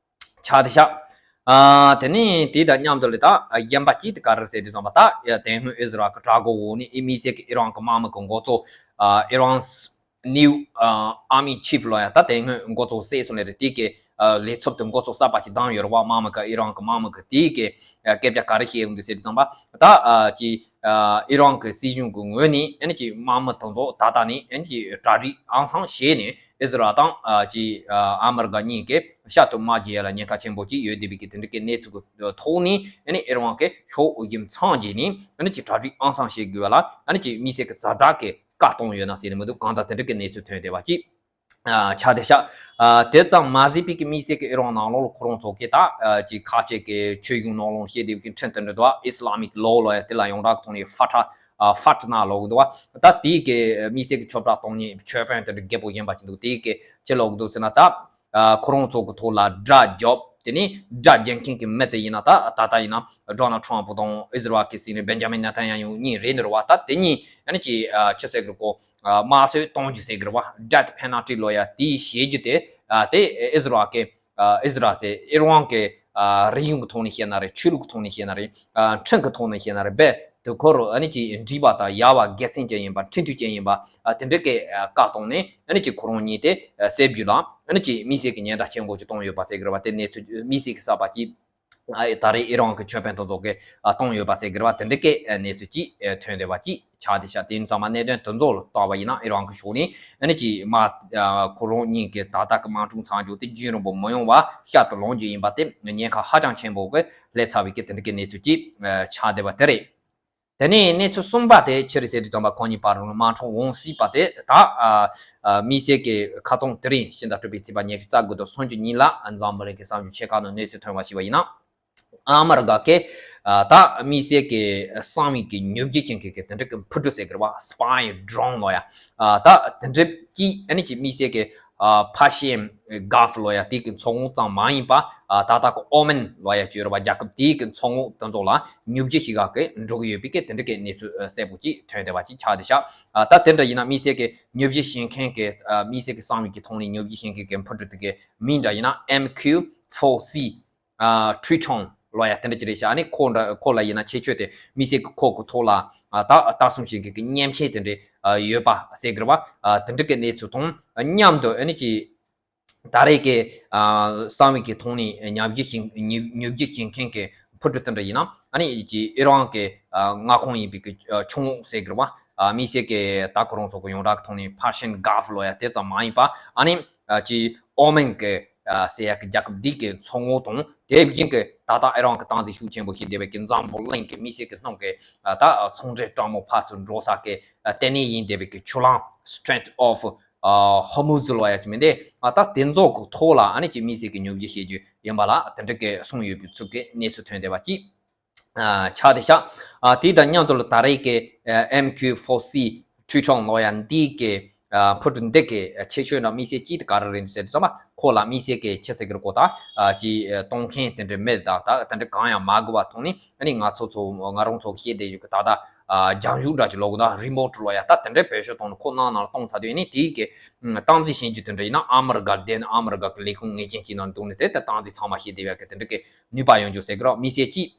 ཆགས་བསྡད་ཤག་ཨ་དེ་ནས་དེ་དང་མཉམ་དུ་ལས་ད་གཞན་པ་གཅིག་དེ་ག་རེ་ཟེར་དུས་ཙམ་པ་ད་དེ་སྔོན་ཨི་ཟི་རལ་གྱི་དྲག་རྒོལ་འོག་ནས་ཨི་དམིགས་བསལ་གྱི་ཨི་རན་གྱི་དམག་མི་གི་འགོ་གཙོ་ཨ་Iran's new army chief ལོ་ཡ་ད་དེ་སྔོན་འགོ་གཙོ་བསད་སོང་ལེ་རེད། དེ་གི་ལས་ཚབ་དུ་འགོ་གཙོ་གསར་པ་ཅིག་བདམས་ཡོད་རེད་བ། དམག་མི་གི་ཨི་རན་གྱི་དམག་མི་གི་དེ་གི་སྐད་ཆ་ག་རེ་བཤད་ཡོང་དུས་ཟེར་དུས་ཙམ་པ་ད་ཅི། ཨ་ཨི་རན་གྱི་སྲིད་གཞུང་གི་ངོས་ནས་ཨ་ནི་ཅིག་དམག་མི་དེ་ཚོ་ད་ལྟ་ནས་ཨ་ནི་ཅིག་གྲ་སྒྲིག་ཨང་སང་བྱས་ནས་ཨི་ཟི་རལ་དང་ཨ་ཅིག་ཨ་ཨ་མི་རི་ཀ་གཉིས་ཀྱི་ཤ་དུ་དམག་རྒྱག་ཡ་ལ་ཉེན་ཁ་ཆེན་པོ་ཅིག་ཡོད་བསྡད་པའི་གི་དེ་འདྲ་གི་གནས་ཚུལ་གི་ཐོག་ནས་ཨ་ནི་ཨི་རན་གྱི་ཕྱོགས་འོས་འགན་ཚང་བྱས་ནས་ཨ་ནི་ཅིག་གྲ་སྒྲིག་ཨང་སང་བྱེད་དགོས་པ་ལ་ཨ་ནི་ཅིག་དམིགས་བསལ་གྱི་ཛ་དྲག་གི་བཀའ་གཏོང་ཡོད་ན་ཟེར་ནས་མི་འདུག་གང་ལྟར་དེ་འདྲ་གི་གནས་ཚུལ་ཐོན་བསྡད་པ་ཅིག་ཨ་ཆགས་བསྡད་ཤག་ཨ་དེ་ཙམ་མ་ཟད་པའི་གི་དམིགས་བསལ་གྱི་ཨི་རན་ནང་ལོགས་ལ་ཁོ་རང་ཚོ་གི་ད་ཨ་ཅིག་ཁ་ཆེ་གི་ཆོས་གཞུང་ནང་ལོགས་བཤད་བསྡད་པའི་གི་ཁྲིམས་དེ་འདྲ་འདུག་ཨི་སི་ལ་མིག་ལོ་ལོ་ཡ་དེ་ལ་ཡོངས་གྲགས་ཀྱི་ཐོག་ནས་ཧྥ་ཊ་ཨ་ཧྥ་ཊ་ན་ལབ་གི་འདུག་ད་དེའི་གི་དམིགས་བསལ་གྱི་ཆོས་གྲགས་གཏོང་མཁན་ཆོས་དཔོན་དེ་འདྲ་རྒད་པོ་གཞན་པ་ཅིག་འདུག་དེའི་གི་ཅི་ལབ་གི་འདུག་ཟེར་ན་ད། ཨ་ཁོ་རང་ཚོ་གི་ཐོག་ལ་དགྲ་རྒྱབ། དེ་ནས་དགྲ་རྒྱག་མཁན་གྱི་མི་དེ་ཡིན་ན་ད་ད་ལྟ་ཡིན་ན་ཌོ་ནལ་ཊམ་ཕུ་དང་ཨི་ཟི་རལ་གྱི་སྲིད་བློན་བེན་ཇ་མིན་ནེ་ཐན་ཡ་ཧུ་གཉིས་རེད་འདུག་བ། ད་དེ་གཉིས་ཨ་ནི་ཅི་ཨ་ཅི་ཟེར་གི་རེད་གོ་ཨ་དམར་གསོད་གཏོང་རྒྱུ་ཟེར་གི་རེད་བ། ཌེ་ཐི་ཕེ་ནལ་ཊི་ལབ་ཡ་དེ་བྱེད་རྒྱུ་དེ་ཨ་དེ་ཨི་ཟི་རལ་གྱི་ཨ་ཨི་ཟི་རལ་ཟེར་ཨི་རན་གྱི་ཨ་རིག་གཞུང་གི་ཐོག་ནས་བཤད་ན་རེད། ཆོས་ལུགས་ཀྱི་ཐོག་ནས་བཤད་ན་རེད། ཨ་ཁྲིམས་ཀྱི་ཐོག་ནས་བཤད་ན་རེད། རྦད་དེ་ཁོ་རང་ཨ་ནི་ཅིག་འགྲིག་པ་དང་ཡག་པ་དགེ་མཚན་ཅན་ཡིན་པ་ཁྲིམས་མཐུན་ཅན་ཡིན་པ་ཨ་དེ་འདྲ་གི་ཨ་བཀའ་གཏོང་ནས་ཨ་ནི་ཅིག་ཁོ་རང་གཉིས་དེ་ཨ་བསད་རྒྱུ་ལ་ཨ་ནི་ཅིག་དམིགས་བསལ་གྱི་ཉེན་བརྡ་ཆེན་པོ་ཅིག་བཏང་ཡོད་པ་ཟེར་གི་རེད་བ། དེ་གནས་ཚུལ་དམིགས་བསལ་གྱི་གསར་པ་ཅིག་ཨ་ད་རེས་ཨི་རན་གྱི་ཆོས་དཔོན་དེ་ཚོ་གིས་ཨ་བཏང་ཡོད་པ་ཟེར་གི་རེད་བ། དེ་འདྲ་གི་ཨ་གནས་ཚུལ་ཅིག་ཨ་ཐོན་བསྡད་པ་ཅིག་ཆགས་བསྡད་ཤག་དེ་ཡིན་ཙང་མ་གནད་དོན་དེ་ཚོ་ལ་བལྟས་པ་ཡིན་ན་ཨི་རན་གྱི་ཕྱོགས་ནས་ཨ་ནི་ཅིག་མ་ཨ་ཁོ་རང་གཉིས་ཀྱི་ད་ལྟ་གི་དམག་འཁྲུག་མཚམས་འཇོག་དེ་རྒྱུན་རིང་པོ་མི་ཡོང་བ་ཤར་དུ་ལངས་རྒྱུ་ཡིན་པ་དེ་ཉེན་ཁ་ཧ་ཅང་ཆེན་པོ་གི་སླེབས་ཚར་བའི་གི་དེ་འདྲ་གི་གནས་ཚུལ་ཅིག་ཨ་ཆགས་བསྡད་པ་དེ་རེད། དེ་ནས་གནས་ཚུལ་གསུམ་པ་དེ་ཕྱི་རེ་ཟེར་དུས་ཙམ་པ་ཁོང་གཉིས་བར་དུ་དམག་འཁྲུག་འོང་སྲིད་པ་དེ་ད་ཨ་ཨ་དམིགས་བསལ་གྱི་ཁ་རྩང་དེ་རིང་ཕྱི་ཟླ་དྲུག་པའི་ཚེས་པ་ཉི་ཤུ་རྩ་དགུ་དང་སུམ་ཅུ་ཉིན་ལ་འཛམ་བུ་གླིང་གི་གསར་འགྱུར་ཆེ་ཁག་ནང་གནས་ཚུལ་ཐོན་པ་ཞིག་པ་ཡིན་ན། ཨ་མི་རི་ཀ་གི་ཨ་ད་དམིགས་བསལ་གྱི་གསང་བའི་གི་ཉོབ་རྒྱུ་ཤེས་མཁན་གྱི་དེ་འདྲ་གི་འཕུར་གྲུ་ཟེར་གི་རེད་བ། སི་པའི་ཌོ་རོན་ལབ་ཡ། ཨ་ད་དེ་འདྲ་གི་ཨ་ནི་ཅིག་དམིགས་བསལ་གྱི་ཨ་ཕར་ཤི་ཡན་གྷལ་ཕུ་ལབ་ཡ་དེ་གི་མཚོ་ངོགས་ཙམ་མ་ཡིན་པ། ཨ་ད་ལྟ་གི་ཨོ་མན་ལབ་ཡ་ཅིག་ཡོད་རེད་བ། རྒྱལ་ཁབ་དེ་གི་མཚོ་ངོགས་དེ་ཚོ་ལ་ཉོབ་རྒྱུ་ཤེས་ག་གི་འགྲོ་གི་ཡོད་པའི་གི་དེ་འདྲ་གི་གནས་ཚུལ་ཨ་གསལ་པོ་ཅིག་ཐོན་བསྡད་པ་ཅིག་ཆགས་བསྡད་ཤག་ཨ་ད་དེ་འདྲ་ཡིན་ན་དམིགས་བསལ་གྱི་ཉོབ་རྒྱུ་ཤེས་མཁན་གྱི་ཨ་དམིགས་བསལ་གྱི་གསང་བའི་གི་ཐོག་ནས་ཉོབ་རྒྱུ་ཤེས་མཁན་གྱི་འཕུར་གྲུ་དེ་གི་མིང་འདྲ་ཡིན་ན་ཨེམ་ཁིའུ་ཕོར་སི། ཨ་ཁྲུའུ་ཊོང་ལབ་ཡ་དེ་འདྲ་ཅིག་རེད་ཤག་ཨ་ནི་ཁོ་འདྲ་ཁོ་ལ་ཡིན་ན་ཁྱད་ཆོས་དེ་དམིགས་བསལ་གྱི་ཁོ་གི་ཐོག་ལ་ཨ་ད་ལྟ་སྲུང་བྱེད་མཁན་གྱི་མཉེན་ཆས་དེ་འདྲ་ཨ་ཡོད་པ་ཟེར་གི་རེད་བ། ཨ་དེ་འདྲ་གི་གནས་ཚུལ་དང་མཉམ་དུ་ཨ་ནི་ཅིག་ད་རེས་ཀྱི་ཨ་གསང་བའི་གི་ཐོག་ནས་ཉོབ་རྒྱུ་ཤེས་ཉོབ་ཉོབ་རྒྱུ་ཤེས་མཁན་གྱི་འཕུར་གྲུ་དེ་འདྲ་ཡིན་ན་ཨ་ནི་ཅིག་ཨི་རན་གྱི་ཨ་མངའ་ཁོངས་ཡིན་པའི་གི་ཨ་ཆུ་ངོགས་ཟེར་གི་རེད་བ། ཨ་དམིགས་བསལ་གྱི་ད་ཁོ་རང་ཚོ་གི་ཡོངས་གྲགས་ཀྱི་ཐོག་ནས་ཕར་ཤི་ཡན་གྷལ་ཕུ་ལབ་ཡ་དེ་ཙམ་མ་ཡིན་པ་ཨ་ནི། ཨ་ཅིག་ཨོ་མན་གྱི་ཨ་ཟེར་ཡག་གི་རྒྱལ་ཁབ་འདི་གི་མཚོ་ངོགས་དང་དེ་བཞིན་གྱི་ད་ལྟ་ཨི་རན་གྱི་སྟངས་འཛིན་ཤུགས་ཆེན་པོ་བྱེད་བསྡད་པའི་གི་འཛམ་བུ་གླིང་གི་དམིགས་བསལ་གྱི་སྣུམ་གྱི་ཨ་ད་ཚོང་འབྲེལ་དྲང་མོ་ཕར་ཚུར་འགྲོ་ས་གི་ཨ་ལྟེ་གནས་ཡིན་བསྡད་པའི་གི་ཆུ་ལམ་Strait of ཨ་Hormuz ལབ་ཡག་ཅིག་མིན་ཏེ། ཨ་ད་དེ་ཚོ་གི་ཐོག་ལ་ཨ་ནི་ཅིག་དམིགས་བསལ་གྱི་ཉོབ་རྒྱུ་བྱེད་རྒྱུ་ཡིན་པ་ལ་དེ་འདྲ་གི་གསུངས་ཡོད་པའི་ཚུལ་གྱི་གནས་ཚུལ་ཐོན་བསྡད་པ་ཅིག་ཨ་ཆགས་བསྡད་ཤག་ཨ་དེ་དང་མཉམ་དུ་ལ་ད་རེས་ཀྱི་ཨ་ཨེམ་ཁིའུ་ཕོར་སི་ཁྲུའུ་ཊོང་ལབ་ཡ་འདི་གི་ཨ་འཕུར་གྲུ་འདི་གི་ཨ་ཁྱད་ཆོས་དང་དམིགས་བསལ་ཅིག་དེ་ག་རེ་རེད་འདུག་ཟེར་དུས་ཙམ་པ་ཁོ་ལ་དམིགས་བསལ་གྱི་ཆི་ཟེར་གི་རེད་གོ་ད་ཨ་ཅིག་ཨ་གཏོང་མཁན་དེ་འདྲའི་མི་དང་ད་དེ་འདྲ་གང་ཡང་མ་དགོས་པ་ཐོག་ནས་ཨ་ནི་ང་ཚོ་ཚོ་ང་རང་ཚོ་བཤད་བསྡད་ཡོད་གི་ད་ད་ཨ་རྒྱང་བཞུགས་འདྲ་ཅིག་ལབ་དགོས་ད་རི་མོ་ཊི་ལབ་ཡ་ད་དེ་འདྲའི་བེད་སྤྱོད་བཏང་ནས་ཁོ་ནང་ནང་ལ་གཏོང་ཚར་དུས་ཨ་ནི་དེའི་གི་ཨ་སྟངས་འཛིན་བྱེད་རྒྱུ་དེ་འདྲ་ཡིན་ན་ཨ་མི་རི་ཀ་བསྡད་ནས་ཨ་མི་རི་ཀ་གི་ལས་ཁུངས་ངེས་ཅན་ཅིག་ནང་འདུག་ནས་དེ་ལྟར་སྟངས་འཛིན་ཚང་མ་བྱེད་བསྡད་ཡག་གི་དེ་འདྲ་གི་ནུས་པ་ཡོང་རྒྱུ་ཟེར་གི་རོགས་དམིགས་བསལ་གྱིས།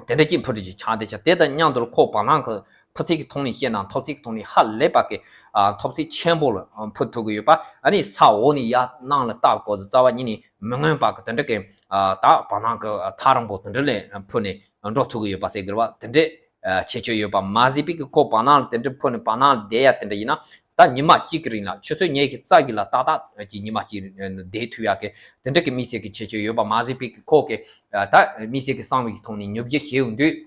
དེ་འདྲ་ཅིག་འཕུར་གྲུ་ཅིག་ཆགས་བསྡད་ཤག་དེ་དང་མཉམ་དུ་ཁོ་བར་སྣང་གི་འཕུར་ཚད་ཀྱི་ཐོག་ནས་བཤད་ན་མཐོ་ཚད་ཀྱི་ཐོག་ནས་ཧ་ལས་པ་གི་ཨ་མཐོ་ཚད་ཆེན་པོ་ལ་འཕུར་ཐུབ་ཀྱི་ཡོད་པ། ཨ་ནི་ས་འོག་ནས་ཡར་ནང་ལ་ལྟ་དགོས་ཚེ་རྩ་བ་ཉིད་ནས་མི་མངོན་པ་གི་དེ་འདྲ་གི་ཨ་ད་བར་སྣང་གི་ཐག་རིང་པོ་དེ་འདྲ་ལ་འཕུར་ནས་འགྲོ་ཐུབ་ཀྱི་ཡོད་པ་ཟེར་གི་རེད་བ། དེ་འདྲའི་ཨ་ཁྱད་ཆོས་ཡོད་པ་མ་ཟད་པའི་གི་ཁོ་བར་སྣང་ལ་དེ་འདྲ་འཕུར་ནས་བར་སྣང་ལ་བསྡད་ཡ་དེ་འདྲ་ཡིན་ན། ད་ཉི་མ་གཅིག་གི་རིང་ལ་ཆུ་ཚོད་ཉི་ཤུ་རྩ་བརྒྱད་ལ་ཏག་ཏག་ཅིག་ཉི་མ་གཅིག་བསྡད་ཐུབ་ཡག་གི་དེ་འདྲ་གི་དམིགས་བསལ་གྱི་ཁྱད་ཆོས་ཡོད་པ་མ་ཟད་པའི་གི་ཁོ་གི་ཨ་ད་དམིགས་བསལ་གྱི་གསང་བའི་གི་ཐོག་ནས་ཉོབ་རྒྱུ་བྱེད་ཡོང་དུས།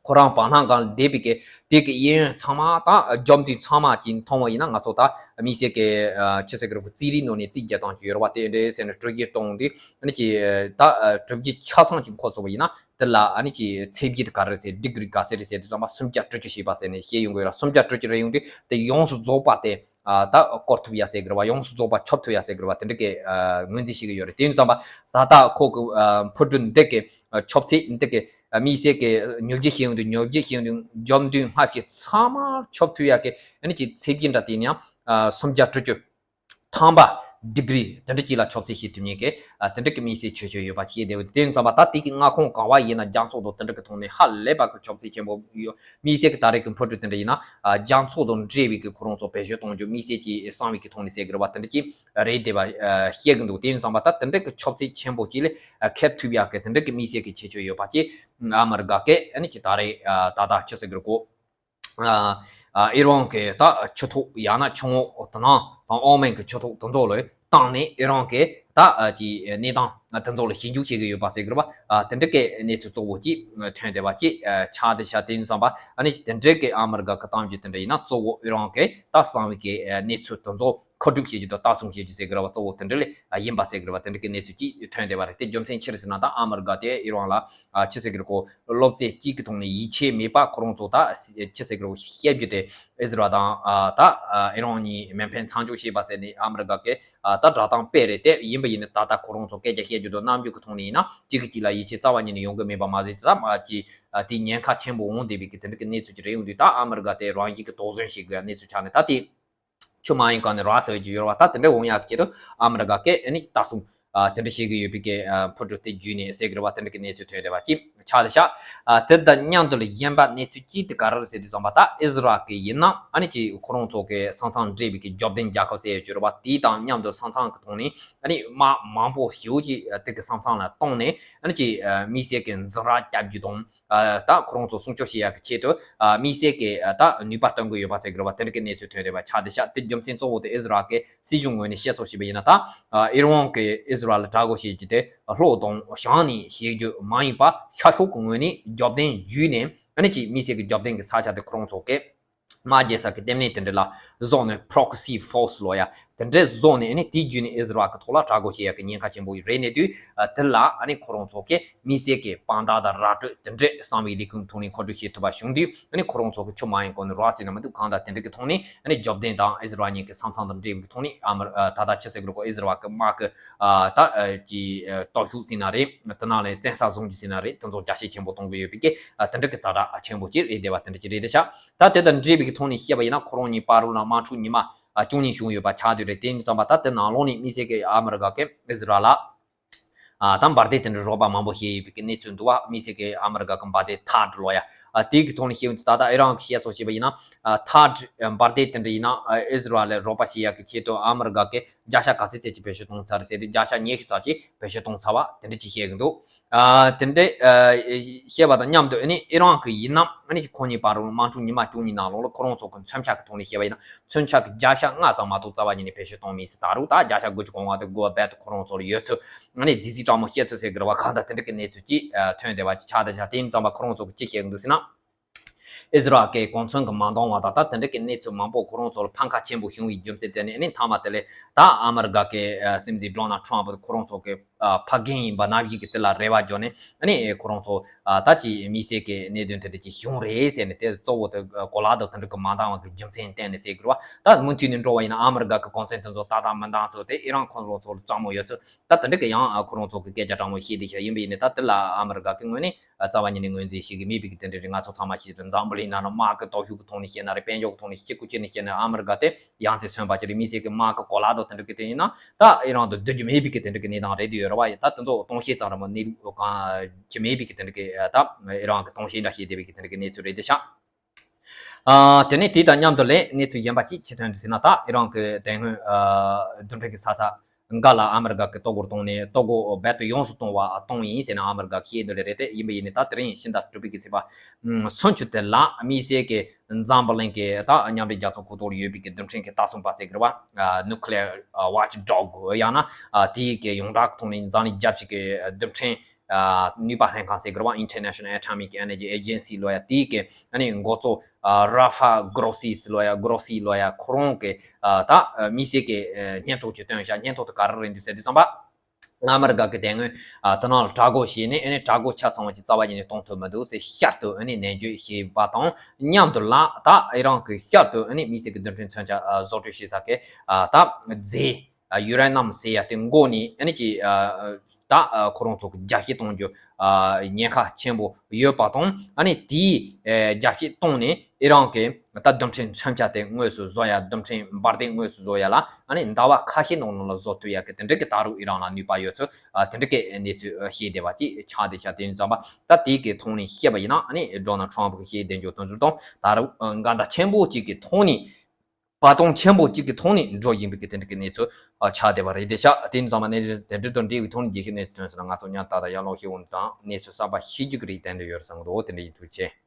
ཁོ་རང་བར་སྣང་སྒང་ལ་བསྡད་པའི་གི་དེ་གི་གཡས་གཡོན་ཚང་མ་དང་རྒྱབ་མདུན་ཚང་མ་ཅིག་མཐོང་བ་ཡིན་ན་ང་ཚོ་ད་དམིགས་བསལ་གྱི་ཨ་ཆི་ཟེར་གི་རེད་གོ་རྩིས་རིག་ནང་ནས་རྩིས་རྒྱག་སྟངས་ཅིག་ཡོད་རེད་བ། དེ་འདྲ་ཟེར་ནས་གྲུ་བཞི་སྟོང་དེ་ཨ་ནི་ཅིག་ད་ཨ་གྲུ་བཞི་ཆ་ཚང་ཅིག་འཁོར་སོང་བ་ཡིན་ན། དེ་ལ་ཨ་ནི་ཅིག་ཚད་བརྒྱད་དེ་ག་རེ་ཟེར་ཌི་གི་རི་ག་ཚད་རེད་ཟེར་དུས་ཙམ་པ་སུམ་བརྒྱ་དྲུག་ཅུ་བྱས་པ་ཟེར་ནས་བཤད་ཡོང་གི་ཡོད་ར། སུམ་བརྒྱ་དྲུག་ཅུ་རེད་ཡོང་དུས་དེ་ཡོངས་སུ་རྫོགས་པ་དེ་ཨ་ད་སྐོར་ཐུབ་ཡ་ཟེར་གི་རེད་བ། ཡོངས་སུ་རྫོགས་པ་ཁྱོབ་ཐུབ་ཡ་ཟེར་གི་རེད་བ། དེ་འདྲ་གི་ཨ་ངོས་འཛིན་བྱེད་ཀྱི་ཡོད་རེད། དེ་ཡིན་ཙམ་པ་ད་ལྟ་ཁོ་གི་ཨ་འཕུར་གྲུ་འདི་གི་ཨ་ཁྱོབ་ཚད་འདི་གི་ཨ་དམིགས་བསལ་གི་ཨ་ཉོབ་རྒྱུ་བྱེད་ཡོང་དུས་ཉོབ་རྒྱུ་བྱེད་ཡོང་དུས་རྒྱབ་མདུན་སྔ་ཕྱི་ཚང་མ་ཁྱོབ་ཐུབ་ཡ་གི་ཨ་ནི་ཅིག་ཚད་བརྒྱད་འདྲ་དེ་ཡིན་ཡང་ཨ་སུམ་བརྒྱ་དྲུག་ཅུ། ཐང་པ་ ཌི་གྷི་རི་དེ་འདྲ་ཅིག་ལ་ཁྱབ་ཚད་བྱེད་ཐུབ་མཁན་གྱི་ཨ་དེ་འདྲ་གི་དམིགས་བསལ་ཆེ་ཤོས་ཡོད་པ་ཞིག་བསྡད་ཡོད། དེ་ཡིན་ཙང་པ་ད་དེ་གི་མངའ་ཁོངས་གང་བ་ཡིན་ན་རྒྱ་མཚོ་དང་དེ་འདྲ་གི་ཐོག་ནས་ཧ་ལས་པ་གི་ཁྱབ་ཚད་ཆེན་པོ་ཡོད། དམིགས་བསལ་གྱི་ད་རེས་ཀྱི་འཕུར་གྲུ་དེ་འདྲ་ཡིན་ན་ཨ་རྒྱ་མཚོ་དང་འབྲེལ་བའི་གི་ཁོ་རང་ཚོ་བེད་སྤྱོད་གཏོང་རྒྱུ་དམིགས་བསལ་གྱི་གསང་བའི་གི་ཐོག་ནས་ཟེར་གི་རེད་པ། དེ་འདྲ་ཅིག་རེད་བསྡད་པ་ཨ་བཤད་གི་འདུག་དེ་ཡིན་ཙང་པ་ད་དེ་འདྲ་གི་ཁྱབ་ཚད་ཆེན་པོ་ཅིག་ལ་ཨ་ཁེབས་ཐུབ་ཡག་གི་དེ་འདྲ་གི་དམིགས་བསལ་གྱི་ཁྱད་ཆོས་ཡོད་པ་ཅིག་ཨ་མི་རི་ཀ་གི་ཨ་ནི་ཅིག་ད་རེས་ཨ་ད་ལྟ་ཆི་ཟེར་གི་རེད་གོ། ཨ་ཨ་ཨི་རན་གྱི་ད་ཆུ་ཐོག་ཡང་ན་ཆུ་ངོགས་དེ་ནང་དང་ཨོ་མན་གྱི་ཆུ་ཐོག་དེ་ཚོ་ལ་བཏང་ནས་ཨི་རན་གྱི་ད་ཨ་ཀྱི་གནས་སྟངས་དེ་ཚོ་ལ་ཞིབ་འཇུག་བྱེད་ཀྱི་ཡོད་པ་ཟེར་གི་རེད་པ། ཨ་དེ་འདྲ་གི་གནས་ཚུལ་གཙོ་བོ་ཅིག་ཐོན་བསྡད་པ་ཅིག་ཨ་ཆགས་བསྡད་ཤག་དེ་ཡིན་ཙང་པ་ཨ་ནི་དེ་འདྲ་གི་ཨ་མི་རི་ཀ་གི་གཏམ་རྒྱུད་དེ་འདྲ་ཡིན་ན་གཙོ་བོ་ཨི་རན་གྱི་ད་གསང་བའི་གི་གནས་ཚུལ་དེ་ཚོ་མཁོ་སྒྲུབ་བྱེད་རྒྱུ་དང་ལྟ་སྲུང་བྱེད་རྒྱུ་ཟེར་གི་རེད་པ། གཙོ་བོ་དེ་འདྲ་ལ་ཡིན་པ་ཟེར་གི་རེད་པ། དེ་འདྲ་གི་གནས་ཚུལ་ཅིག་ཐོན་བསྡད་པ་རེད། དེ་རྒྱུ་མཚན་ཅི་རེད་ཟེར་ན་ད་ཨ་མི་རི་ཀ་དེ་ཨི་རན་ལ་ཨ་ཆི་ཟེར་གི་རེད་གོ། སློབ་ཚན་གཅིག་གི་ཐོག་ནས་ཡིད་ཆེས་མེད་པ། ཁོ་རང་ཚོ་ད་ཆི་ཟེར་གི་རེད་གོ། བཤད་རྒྱུ་དེ་ཨི་ཟི་རལ་དང་ཨ་ད་ཨ་ཨི་རན་གཉིས་མེ་འཕེན་མཚམས་འཇོག་བྱས་པ་ཟེར་ནས་ཨ་མི་རི་ཀ་གི་ཨ་ད་བསྒྲགས་གཏམ་དཔེ་རེད། དེ་ཡིན་པ་ཡིན་ན་ད་ལྟ་ཁོ་རང་ཚོ་སྐད་ཆ་བཤད་རྒྱུ་དང་རྣམ་འགྱུར་གི་ཐོག་ནས་ཡིན་ན་གཅིག་གིས་གཅིག་ལ་ཡིད་ཆེས་རྩ་བ་ཉིད་ནས་ཡོང་གི་མེད་པ་མ་ཟད། ད་མ་ཅི་ཨ་དེ་ཉེན་ཁ་ཆེན་པོ་འོང་བསྡད་པའི་གི་དེ་འདྲ་གི་གནས་ཚུལ་ཅིག་རེད། ཡོང་དུས་ད་ཨ་མི་རི་ཀ་དེ་རང་བཞིན་གྱི་དོགས་ཟོན་བྱེད་དགོས་གནས་ཚུལ་ཆགས་ནས་ད་དེ། ཆུ་མ་ཡིན་གང་ནས་ར་ཟེར་བའི་རྒྱུ་ཡོད་རེད་པ། ད་དེ་འདྲ་འོང་ཡག་གི་ཆེད་དུ་ཨ་མི་རི་ཀ་གིས་ཨ་ནི་ལྟ་སྲུང་ཨ་དེ་འདྲ་བྱེད་ཀྱི་ཡོད་པའི་གི་ཨ་འཕུར་གྲུ་དེ་བརྒྱུད་ནས་ཟེར་གི་རེད་པ། དེ་འདྲ་གི་གནས་ཚུལ་ཐོན་བསྡད་པ་ཅིག་ཆགས་བསྡད་ཤག་ཨ་དེ་དང་མཉམ་དུ་ལ་གཞན་པ་གནས་ཚུལ་གཅིག་དེ་ག་རེ་རེད་ཟེར་དུས་ཙམ་པ་ད་ཨི་ཟི་རལ་གི་ཡིན་ན་ཨ་ནི་ཅིག་ཁོ་རང་ཚོ་གི་ས་མཚམས་འབྲེལ་བའི་གི་རྒྱབ་རྟེན་རྒྱལ་ཁབ་ཟེར་ཡོད་ཀྱི་རེད་པ། དེ་དང་མཉམ་དུ་ས་མཚམས་ཀྱི་ཐོག་ནས་ཨ་ནི་དམག་མང་པོ་ཞེ་པོ་ཅིག་དེ་གི་ས་མཚམས་ལ་བཏང་ནས་ཨ་ནི་ཅིག་དམིགས་བསལ་གྱི་འཛིང་རགས་རྒྱག་རྒྱུ་དང་། ཨ་ད་ཁོ་རང་ཚོ་སྲུང་སྐྱོབ་བྱེད་ཡག་གི་ཆེད་དུ་ཨ་དམིགས་བསལ་གྱི་ཨ་ད་ནུས་པ་བཏོན་གྱི་ཡོད་པ་ཟེར་གི་རེད་པ། དེ་འདྲ་གི་གནས་ཚུལ་ཐོན་བསྡད་པ་ཆགས་བསྡད་ཤག་དེ་རྒྱུ་མཚན་གཙོ་བོ་དེ་ཨི་ཟི་རལ་གྱི་སྲིད་གཞུང་ངོས་ནས་བཤད་སྲོལ་བྱས་པ་ཡིན་ན་ད་ཨ་ཨི་རན་གྱིས་ཨི་ཟི་རལ་ལ་དགྲ་རྒོལ་བྱེད་རྒྱུ་དེ་ལྷོ་དང་བྱང་ནས་བྱེད་རྒྱུ་མ་ཡིན་པ་ཤར་ཕྱོགས་ཀྱི་ངོས་ནས་རྒྱབ་རྟེན་བརྒྱུད་ནས་ཨ་ནི་ཅིག་དམིགས་བསལ་གྱི་རྒྱབ་རྟེན་གྱི་ས་ཆ་དེ་ཁོ་རང་ཚོ་གི་དམག་རྒྱག་ས་གི་ལྟེ་གནས་དེ་འདྲ་ལ་བཟོས་ནས་proxy force་ལབ་ཡ་དེ་འདྲ་བཟོས་ནས་ཨ་ནི་དེ་བརྒྱུད་ནས་ཨི་ཟི་རལ་གི་ཐོག་ལ་དགྲ་རྒོལ་བྱེད་ཡ་གི་ཉེན་ཁ་ཆེན་པོ་རེད་གནས་དུས་ཨ་དེ་ལ་ཨ་ནི་ཁོ་རང་ཚོ་གི་དམིགས་བསལ་གྱི་དཔང་རྟགས་དང་ར་སྤྲོད་དེ་འདྲ་གསང་བའི་ལས་ཁུངས་ཐོག་ནས་མཁོ་སྒྲུབ་བྱེད་ཐུབ་པ་བྱུང་དུས་ཨ་ནི་ཁོ་རང་ཚོ་གི་ཆུ་མ་ཡིན་གོང་ནས་ར་ཟེར་ན་མི་འདུག་གང་ལྟར་དེ་འདྲ་གི་ཐོག་ནས་ཨ་ནི་རྒྱབ་རྟེན་དང་ཨི་ཟི་རལ་གཉིས་ཀྱི་ས་མཚམས་དང་འབྲེལ་བའི་ཐོག་ནས་ཨ་མི་རི་ཨ་ད་ལྟ་ཆི་ཟེར་གི་རེད་གོ། ཨི་ཟི་རལ་གི་དམག་གི་ཨ་ད་ཨ་ཀྱི་ཨ་སྟོབས་ཤུགས་ཟེར་ན་རེད། དེ་ནང་ལས་བཙན་ས་བཟུང་རྒྱུ་ཟེར་ན་རེད། དེ་ཚོ་རྒྱ་ཆེ་ཆེན་པོ་གཏོང་གི་ཡོད་པའི་གི་ཨ་དེ་འདྲ་གི་ཛ་དྲག་ཆེན་པོ་ཅིག་རེད་བསྡད་པ་དེ་འདྲ་ཅིག་རེད་བསྡད་ཤག་ད་དེ་དང་འབྲེལ་བའི་གི་ཐོག་ནས་བཤད་པ་ཡིན་ན་ཁོ་རང་གཉིས་བར་ལ་དམག་འཁྲུག་ཉི་མ་ཨ་བཅུ་གཉིས་བྱུང་ཡོད་པ་ཆགས་བསྡད་རེད། དེ་ཡིན་ཙང་པ་ད་དེ་ནང་ལོགས་ནས་དམིགས་བསལ་གི་ཨ་མི་རི་ཀ་གི་ཨི་ཟི་རལ་ལ་ཨ་ད་འབར་མདེལ་དེ་འདྲ་རོགས་པ་མང་པོ་བྱས་ཡོད་པའི་གི་གནས་ཚུལ་འདུག་བ། དམིགས་བསལ་གི་ཨ་མི་རི་ཀ་གི་འབར་མདེལ་ཐཱཌ་ལབ་ཡ་ཨ་དེའི་གི་ཐོག་ནས་བཤད་ཡོང་དུས་ད་ལྟ་ཨི་རན་གི་བཤད་སྲོལ་བྱས་པ་ཡིན་ན་ཨ་ཐཱཌ་འབར་མདེལ་དེ་འདྲ་ཡིན་ན་ཨ་ཨི་ཟི་རལ་ལ་རོགས་པ་བྱེད་ཡག་གི་ཆེད་དུ་ཨ་མི་རི་ཀ་གི་བརྒྱ་ཆ་ག་ཚོད་ཙམ་ཅིག་བེད་སྤྱོད་གཏོང་ཚར་རེད་ཟེར་དུས་བརྒྱ་ཆ་ཉི་ཤུ་ཙམ་ཅིག་བེད་སྤྱོད་གཏོང་ཚར་བ་དེ་འདྲ་ཅིག་བཤད་གི་འདུག་ཨ་དེ་འདྲ་ཨ་བཤད་པ་དང་མཉམ་དུ་ཨ་ནི་ཨི་རན་གི་ཡིན་ན་ཨ་ནི་ཁོ་གཉིས་བར་དུ་དམག་འཁྲུག་ཉི་མ་བཅུ་གཉིས་ནང་ལོགས་ལ་ཁོ་རང་ཚོ་གི་མཚོན་ཆ་གི་ཐོག་ནས་བཤད་པ་ཡིན་ན་མཚོན་ཆ་གི་བརྒྱ་ཆ་ལྔ་ཙམ་མ་གཏོགས་རྩ་བ་ཉིད་ནས་བེད་སྤྱོད་གཏོང་མེད་ཟེར། ད་རུང་ད་བརྒྱ་ཆ་དགུ་བཅུ་གོ་ལྔ་དེ་དགོས་པ་རྦད་དེ་ཁོ་རང་ཚོ་ལ་ཡོད་ཚུལ་ཨ་ནི་རྫིག་རྫིག་སྤྲང་མོ་བཤད་ཚུལ་ཟེར་གི་རེད་བ། གང་ལྟར་དེ་འདྲ་གི་གནས་ཚུལ་ཅིག་ཨ་ཐོན་བསྡད་པ་ཅིག་ཆགས་བསྡད་ཤག་དེ་ཡིན་ཙང་པ་ཁོ་རང་ཚོ་གི་ཅི་བཤད་གི་འདུག་ཟེར་ན། ཨི་ཟི་རལ་གྱི་གོ་མཚོན་གྱི་མ་འདང་བ་དང་ད་དེ་འདྲ་གི་གནས་ཚུལ་མང་པོ་ཁོ་རང་ཚོ་ལ་ཕན་ཁ་ཆེན་པོ་བྱུང་བའི་རྒྱུ་མཚན་དེ་ནི་ཨ་ནི་མཐའ་མ་དེ་ལས་ད་ཨ་མི་རི་ཀ་གི་ཨ་སྲིད་འཛིན་ཌོ་ནལ་ཊམ་ཕ་ཁོ་རང་ཚོ་གི་ཨ་ཕ་རྒན་ཡིན་པ་ནམ་ཞིག་གི་དེ་ལ་རེ་བ་བཅོལ་ནས་ཨ་ནི་ཁོ་རང་ཚོ་ཨ་ད་ཅི་དམིགས་བསལ་གྱི་གནད་དོན་དེ་འདྲ་ཅིག་བྱུང་རེད་ཟེར་ནས་དེ་གཙོ་བོ་དེ་གོ་ལག་དང་དེ་འདྲ་གི་མ་འདང་བ་གི་རྒྱུ་མཚན་བསྟན་ནས་ཟེར་གི་རེད་བ། ད་མུ་མཐུད་ནས་འགྲོ་བ་ཡིན་ན་ཨ་མི་རི་ཀ་གི་གོ་མཚོན་དེ་ཚོ་ཏག་ཏག་མི་འདང་ཚོ་དེ་ཨི་རན་ཁོ་རང་ཚོ་ལ་སྤྲང་མོ་ཡོད་ཚོད་ད་དེ་འདྲ་གི་ཡང་ཁོ་རང་ཚོ་གི་སྐད་ཆ་དྲང་མོ་བཤད་བསྡད་ཤག་ཡིན་པ་ཡིན་ནའི་ད་དེ་ལ་ཨ་མི་རི་ཀ་གི་ངོས་ནས་རྩ་བ་ཉིད་ནས་ངོས་འཛིན་བྱེད་ཀྱི་མེད་པའི་གི་དེ་འདྲ་རེད། ང་ཚོ་ཚང་མ་ཤེས་རེད། འཛམ་བུ་གླིང་ནང་ལ་དམག་གི་སྟོབས་ཤུགས་ཀྱི་ཐོག་ནས་བཤད་ན་རེད། དཔལ་འབྱོར་གྱི་ཐོག་ནས་གཅིག་པུ་གཅིག་ནས་བཤད་ན་ཨ་མི་རི་ཀ་དེ་ཡང་སེ་མཚོན་པ་ཅིག་རེད། དམིགས་བསལ་གྱི་དམག་གི་གོ་ལག་དང་དེ་འདྲ་གི་དེ་ཡིན་ན་ད་ཨི་རན་དང་སྡོད་རྒྱུ་མེད་པའི་གི་དེ་འདྲ་གི་གནས་སྟངས་རེད་དེ་ཡོད་རེད་བ། ད་དེ་ཚོ་གཏོང་ཤེས་ཙམ་རེད་མོད་གནས་ལུགས་གང་ཅི་མེད་པའི་གི་དེ་འདྲ་གི་ད་ཨི་རན་གི་གཏོང་ཤེས་འདྲ་བྱེད་བསྡད་པའི་གི་དེ་འདྲ་གི་གནས་ཚུལ་རེད་དེ་ཤག་ཨ་དེ་ནས་དེ་དང་མཉམ་དུ་ལས་གནས་ཚུལ་གཞན་པ་གཅིག་ཅི་ཐོན་འདུག་ཟེར་ན་ད་ཨི་རན་གི་དེ་སྔོན་ཨ་རྡུལ་ཕྲན་གི་ས་ཆ་འགའ་ལ་ཨ་མི་རི་ཀ་གི་གཏོར་རྒོལ་བཏང་ནས་གཏོར་རྒོལ་རྦད་དེ་ཡོངས་སུ་གཏོང་བ་གཏོང་ཡིན་ཟེར་ནས་ཨ་མི་རི་ཀ་བཤད་འདུག་ལེ་རེད། དེ་ཡིན་པ་ཡིན་ནའི་ད་དེ་རིང་ཕྱི་ཟླ་དྲུག་པའི་གི་ཚེས་པ་སུམ་ཅུ་དེ་ལ་དམིགས་བསལ་གྱི་འཛམ་བུ་གླིང་གི་ད་མཉམ་འབྲེལ་རྒྱལ་ཚོགས་ཁོངས་གཏོགས་ལ་ཡོད་པའི་གི་རྡུལ་ཕྲན་གྱི་ལྟ་སྲུང་པ་ཟེར་གི་རེད་བ། ཨ་Nuclear Watchdog ཡང་ན་ཨ་དེའི་གི་ཡོངས་གྲགས་ཐོག་ནས་འཛམ་གླིང་རྒྱལ་སྤྱི་གི་རྡུལ་ཕྲན་ཨ་ནུས་པ་ལྷན་ཁང་ཟེར་གི་རེད་བ། International Atomic Energy Agency ལབ་ཡ་དེའི་གི་ཨ་ནི་འགོ་གཙོ་ཨ་Rafael Grossi ལབ་ཡ། Grossi ལབ་ཡ་ཁོ་རང་གི་ཨ་ད་ཨ་དམིགས་བསལ་གྱི་ཨ་སྙན་ཐོ་ཅིག་བཏོན་ཤག་སྙན་ཐོ་དེ་ག་རེ་རེད་འདུག་ཟེར་དུས་ཙམ་པ། ཨ་མི་རི་ཀ་གི་དེ་སྔོན་ཨ་དེ་ནང་ལ་དགྲ་རྒོལ་བྱས་ནས་ཨ་ནི་དགྲ་རྒོལ་ཆ་ཚང་བ་ཅིག་རྩ་བ་ཉིད་ནས་གཏོང་ཐུབ་མི་འདུག་ཟེར་ཤར་དུ་ཨ་ནི་ནན་བརྗོད་བྱས་པ་དང་མཉམ་དུ་ལ་ད་ཨི་རན་གི་ཤར་དུ་ཨ་ནི་དམིགས་བསལ་གྱི་རྡུལ་ཕྲན་མཚོན་ཆ་ཨ་བཟོ་སྐྲུན་བྱེད་ས་གི་ཨ་ད་རྫས། ཡུ་རེ་ནམ་ཟེར་ཡ་དེ་འགོ་ནས་ཨ་ནི་ཅི་ད་ཁོ་རང་ཚོ་གི་རྒྱ་བཤད་གཏོང་རྒྱུ་ཉེན་ཁ་ཆེན་པོ་ཡོད་པ་དང་། ཨ་ནི་དེའི་རྒྱ་བཤད་གཏོང་ནས་ཨི་རན་གྱི་ད་རྡུལ་ཕྲན་མཚོན་ཆ་དེ་དངོས་སུ་བཟོ་ཡ། རྡུལ་ཕྲན་འབར་མདེལ་དངོས་སུ་བཟོ་ཡ་ལ་ཨ་ནི་ཟླ་བ་ཁ་ཤས་ནང་ལ་བཟོ་ཐུབ་ཡ་གི་དེ་འདྲ་གི་ད་རུང་ཨི་རན་ལ་ནུས་པ་ཡོད་ཚུལ་དེ་འདྲ་གི་གནས་ཚུལ་བཤད་བསྡད་པ་ཅིག་ཆགས་བསྡད་ཤག་དེ་ཡིན་ཙང་པ་ད་དེ་གི་ཐོག་ནས་བཤད་པ་ཡིན་ན། ཨ་ནི་ཌོ་ནལ་ཊམ་གི་བཤད་བསྡད་རྒྱུ་དོན་ཚུལ་དང་ད་རུང་འགལ་ཟླ་ཆེན་པོ་གཅིག་གི་ཐོག་ནས། བར་སྟོང་ཆེན་པོ་གཅིག་གི་ཐོག་ནས་འགྲོ་བཞིན་པའི་གི་དེ་འདྲ་གི་གནས་ཚུལ་ཆགས་བསྡད་པ་རེད་བསྡད་ཤག་དེ་ཡིན་ཙང་མ་གནས་ཚུལ་དེ་འདྲ་དང་འབྲེལ་བའི་ཐོག་ནས་རྒྱས་ཤིང་གནས་ཚུལ་ཐོན་ཟིན་ན་ང་ཚོ་ཉག་ཏག་ཏག་ཡར་ལོངས་ཤིག་འོང་དང་གནས་ཚུལ་གསར་པ་ཤེས་རྒྱུ་གི་རིགས་དེ་འདྲ་ཡོད་རེད་བསམ་གི་འདུག་དེ་འདྲ་ཡིན། ཐུགས་རྗེ་ཆེ།